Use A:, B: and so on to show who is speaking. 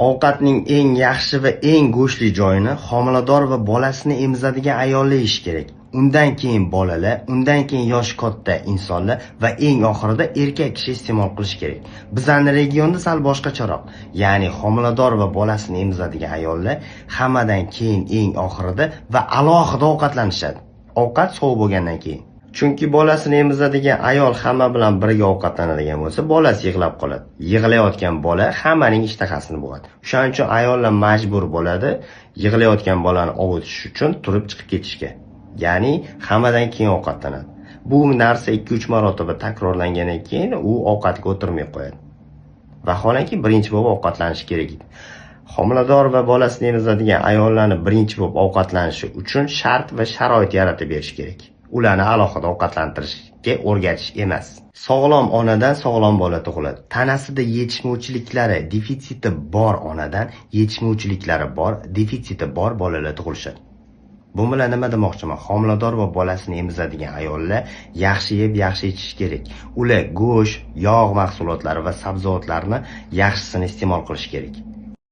A: Ovqatning eng yaxshi va eng go'shtli joyini homilador va bolasini emizadigan ayollar yeyishi kerak. Undan keyin bolalar, undan keyin yoshi katta insonlar va eng oxirida erkak kishi iste'mol qilishi kerak. Bizani regionda sal boshqacharoq. Ya'ni homilador va bolasini emizadigan ayollar hammadan keyin eng oxirida va alohida ovqatlanishadi. Ovqat sovuq bo'lgandan keyin. Chunki bolasini emizadigan ayol hamma bilan birga ovqatlanadigan bo'lsa, bolasi yig'lab qoladi. Yig'layotgan bola hammaning ishtahasini bo'g'adi. O'shaning uchun ayollar majbur bo'ladi yig'layotgan bolani ovutish uchun turib chiqib ketishga. Ya'ni hammadan keyin ovqatlanadi. Bu narsa 2-3 marotaba takrorlangandan keyin u ovqatga o'tirmay qo'yadi. Vaholanki birinchi bo'lib ovqatlanishi kerak edi. Homilador va bolasini emizadigan ayollarni birinchi bo'lib ovqatlanishi uchun shart va sharoit yaratib berish kerak. Ularni alohida ovqatlantirishga o'rgatish emas. Sog'lom onadan sog'lom bola tug'iladi. Tanasida yetishmovchiliklari, defitsiti bor onadan yetishmovchiliklari bor, defitsiti bor bolalar tug'ilishadi. Bu bilan nima demoqchiman? Homilador va bolasini emizadigan ayollar yaxshi yeb, yaxshi ichish kerak. Ular go'sht, yog' mahsulotlari va sabzavotlarni yaxshisini iste'mol qilish kerak.